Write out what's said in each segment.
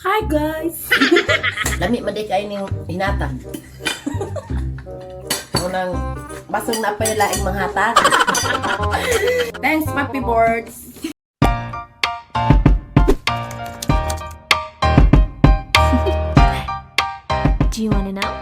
Hi, guys! Lami man di kay ning hinatag. Unang basong na pa laing manghatag. Thanks, Puppy Boards. Do you want to know?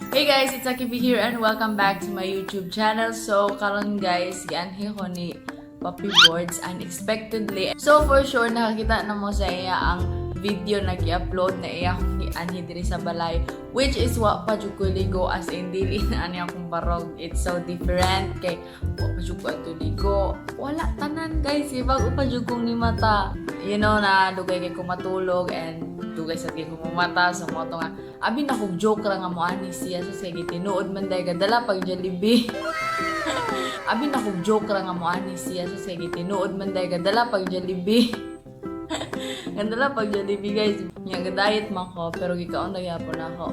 Hey guys, it's Aki V here and welcome back to my YouTube channel. So, karon guys, gianhi ko ni Puppy Boards unexpectedly. So, for sure, nakakita na mo sa iya ang video na gi-upload na iya akong gianhi diri sa balay, which is wa pa jud ko ligo, as in dili na ani akong barog. It's so different kay wa pa jud ko ato ligo. Wala tanan, guys, ibag pa jud kong ni mata. You know na dugay kay ko matulog and dugay sa kay ko mata, so mo to nga abi na kog joke ra nga mo ani siya, so sige, tinuod man day gadala pag Jollibee. Abi na kog joke ra nga mo ani siya, so sige, tinuod man day gadala pag Jollibee. Gadala pag Jollibee, guys. Nya diet man ko pero gikaon na gyapon ako.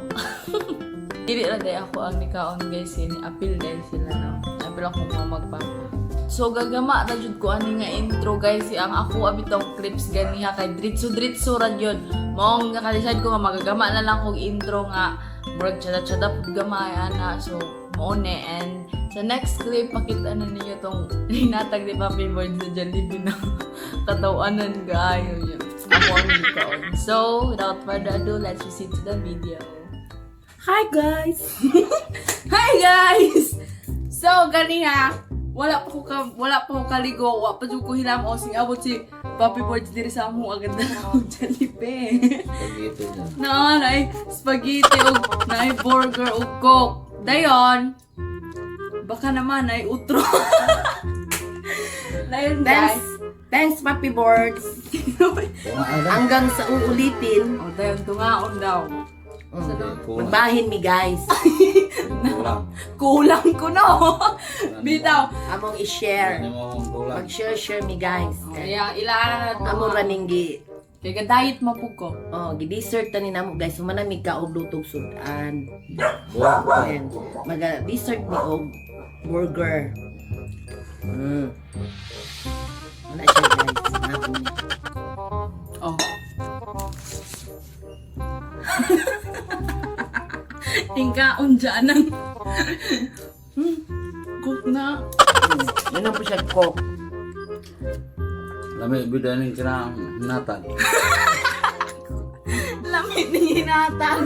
Dili ra day ako ang nikaon, guys, ni apil day sila, no. Apil ako mo magpapa. So gagama ra jud ko ani nga intro, guys, si ang ako abitong clips ganiha kay dritso dritso ra gyud. Mao nga ka-decide ko nga magagama na lang kog intro nga murag tsada-tsada pud gamay ana. So mao ni, and sa next clip pakita na ninyo tong hinatag ni Papi Board sa Jollibee na katawanan kaayo niya. Ako ang gikaon. So, without further ado, let's proceed to the video. Hi, guys! Hi, guys! So ganiha, wala pa ko kaligo, wa pa jud ko hilamos, sing abot si Papi Boards diri sa among agad na og Jollibee. Spaghetti na. Na naay spaghetti ug naay burger ug Coke. Dayon, baka naman ay utro. Dayon, Thanks, guys. Thanks, Puppy Boards. Hanggang sa uulitin. Oh, dayon tungaon daw. Magbahin mi, guys. Kulang. Kulang ko no. Bitaw. Among i-share. Ano mo akong kulang? Mag-share-share mi, guys. Kaya ilahan na to. Amo raning gi Kay ga-diet man pud ko. Oh, gi-dessert ta ni namo, guys. Humanamig ka og lutog sudan. Kulang. Ayan. Maga dessert mi og burger. Wala siya, guys. Nako ni. Oh. Tingkaon dyan ng cook na. Yun ang po siya Coke. Lami bida ning kinang natag. Lamit ni hinatag.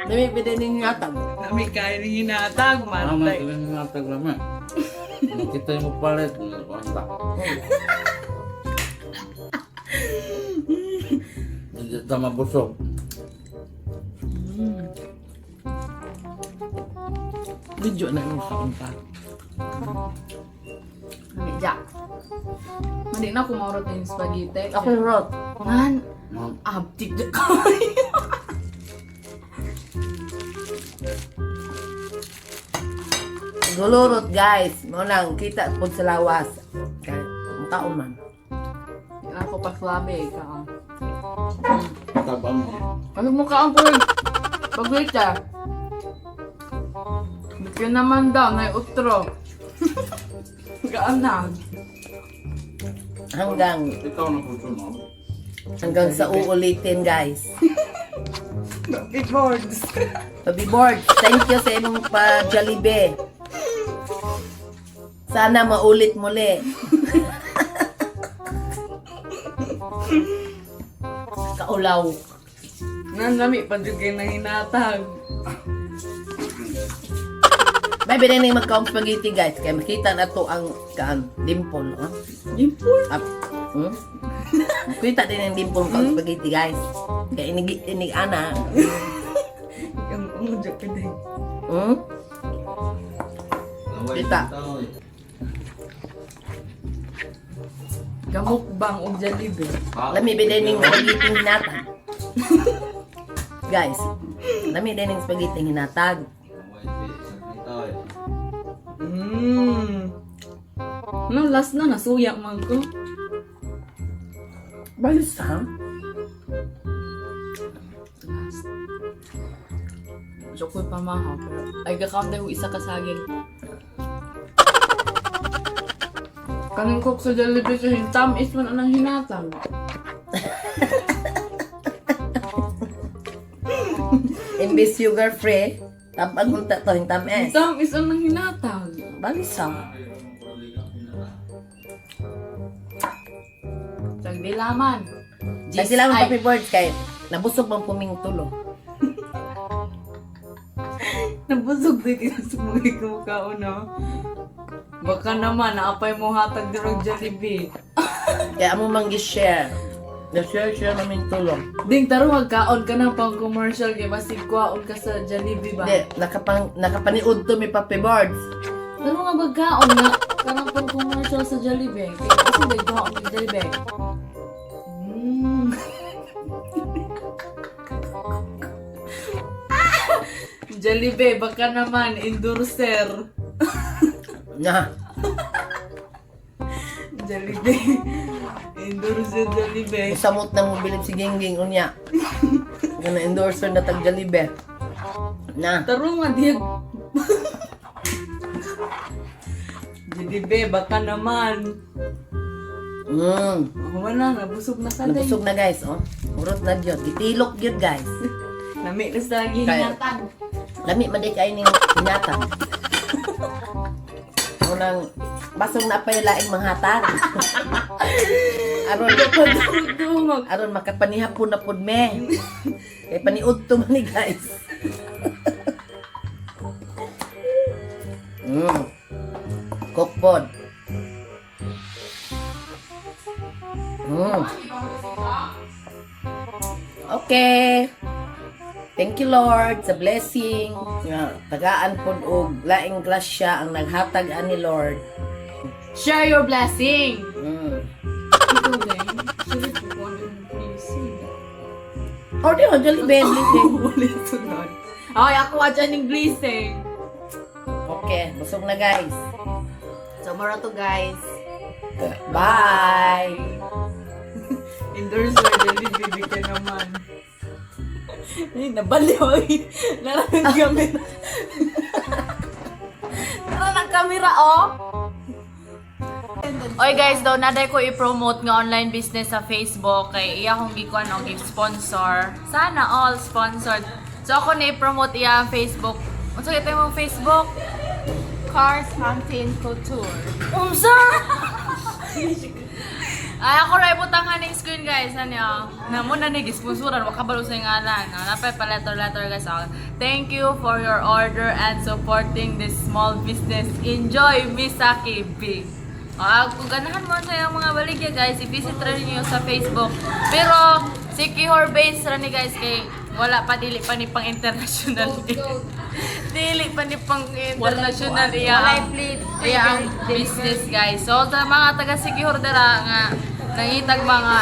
Dami pa din yung natag. Lamit kayo ni hinatag. Tama Matay. ito yung natag lami. Kita yung palit. Kwanta. Hindi ta mabusog. Video na nung kaunta. Lamit ja. Hindi na kumaurot na yung spaghetti. Ako yung rot. Nan. Ma'am, Abtik na kayo. Gulurot, guys. Mo lang kita po sa lawas. Kay mukhaon man. Ako pa slabe ikaw. tabang mo. Ano mukha ang kuy? Pag-wait ah. Bigyan naman daw, na utro. Gaan na. Hanggang Ikaw na puso mo. hanggang sa uulitin, guys. Big boards. Pabi Board, thank you sa imong pa Jollibee. Sana maulit muli. Kaulaw. Nanlami pa dyan kayo nang hinatag. May binay na magkaong spaghetti, guys. Kaya makita na to ang kaan, dimple. Oh. Dimple. Up. Kita din ang dimple kaong spaghetti, guys. Kaya inig, inig ana. Ang umudyo ka din. Laway Kita. ng tao eh. Gamukbang og Jollibee. Lami binay ning spaghetti hinatag. Guys, lami din ning spaghetti hinatag. Laway ng tao eh. No, last na, nasuya man ko. Balis ha? Last. Joke ko pamahaw, pero ay gakam na yung isa ka saging. Kaning Coke sa Jollibee sa tamis man anang hinatag. Imbis sugar free, tabang unta to yung tamis. Tamis anang hinatag. Balisa. Tagdilaman. Kasi sila ang Papi Boards kay nabusog man puming tulo. Nabusog din kita sa mga kumakaon, no? Baka naman, naapay mo hatag dirog Jollibee. Kaya amo mang gi-share. Na-share-share namin tulo. Ding, taro magkaon ka ng pang commercial kay basig kwaon ka sa Jollibee ba? Hindi, nakapaniud to mi Papi Boards. Taro nga magkaon nga kanang pang commercial sa Jollibee. Kay kasi nagkaon sa Jollibee. Jollibee, baka naman endorser. Na, Jollibee. Endorser Jollibee. samot na mo bilib si Gingging unya. Kana endorser na tag Jollibee. Na, Taro nga diag. Jollibee, baka naman. Wala, nabusog na ka day. Nabusog na guys, oh. Urot na gyud. Gitilok gyud guys. Nami na sa lagi Kaya- hinatag. Lami man di kay ning hinatag. Unang basong na pa yung laing manghatag. Aron Dumag. aron makapanihapon na pud me. Kay paniud to man ni guys. Cookpod. Okay. Thank you Lord sa blessing. Nga tagaan pod og laing grasya ang naghatag ani Lord. Share your blessing! Ikaw din. Sige po kung ano yung blessing. Oh, di ho, Jollibee, blessing. Wala sunod. Ay, ako dyan yung blessing. Okay, busog na guys. So, mara to guys. Bye. Endorser, Jollibee, bigyan naman. Ay, nabaliw ay. Naran ang camera. Naran ang camera, oh! Oy guys, daw naday ko i-promote nga online business sa Facebook kay iya akong gikuan og sponsor. Sana all sponsored. So ako na i-promote iya ang Facebook. Unsa kay imong Facebook? Cars Fountain Couture. Unsa? Ay, ako ra ibutangan ning screen guys, ano. Na mo na ni gisponsoran wa kabalo sa ngalan. Na napay pa letter letter guys. Ah. Thank you for your order and supporting this small business. Enjoy Misaki Big. Ah, kung ganahan mo sa iyong mga baligya guys, i-visit ra ninyo sa Facebook. Pero secure base ra ni guys kay wala pa dili pa ni pang international. Dili pa ni pang international iya. Walay Iya ang business guys. So sa mga taga Sikihor dara nga nangitag mga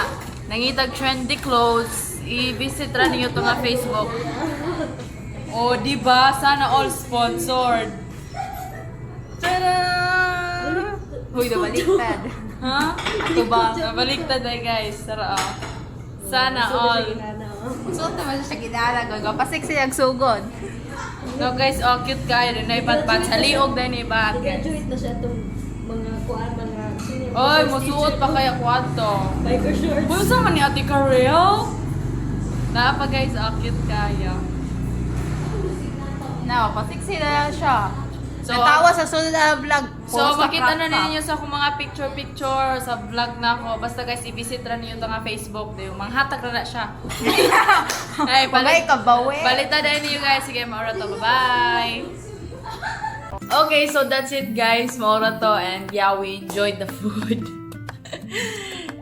nangitag trendy clothes, i-visit ra ninyo to nga Facebook. Oh, di ba? Sana all sponsored. Tada! Huy, nabaliktad. Ha? Ato ba? Nabaliktad ay guys. Tara ah. Sana all. Suot naman siya sa ginara. Gagawa. Pasik siya sugod. No guys, oh cute kayo. Din na ibat-bat. Sa liog din ibat guys. Graduate na siya itong mga kuan, mga senior Oy, musuot pa kaya kwarto. Biker shorts. Uy, sama ni Ate Karel? Naa pa guys, oh, cute kayo. No, pasik sila siya. So, Natawa sa sunod na vlog. So, Post na makita na crop top. ninyo sa akong mga picture-picture sa vlog na ako. Basta guys, i-visit ra ninyo ito nga Facebook. Di, manghatag ra na siya. Ay, Bagay palit, ka bawe. balita dahil ninyo guys. Sige, maura to. Bye-bye! Okay, so that's it guys. Maura to. And yeah, we enjoyed the food.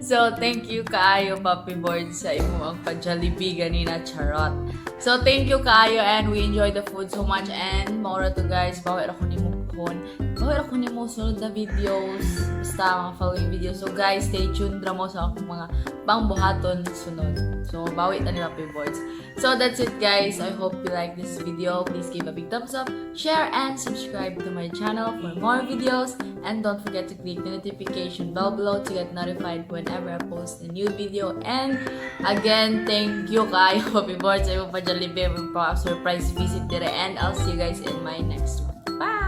So, thank you kaayo, Papi Board, sa imo ang pa-Jollibee ganina, charot. So, thank you kaayo and we enjoyed the food so much and maura to guys, bawi ra ko nimo puhon. Bawi ra ko nimo sunod na videos, basta mga following videos. So, guys, stay tuned ra mo sa akong mga pangbuhaton sunod. So, bawi ta ni Papi Boards. So, that's it guys. I hope you like this video. Please give a big thumbs up, share, and subscribe to my channel for more videos. And don't forget to click the notification bell below to get notified whenever I post a new video. And again, thank you kayo, Papi Boards. Sa imong pa-Jollibee, imong pa surprise visit dire. And I'll see you guys in my next one. Bye!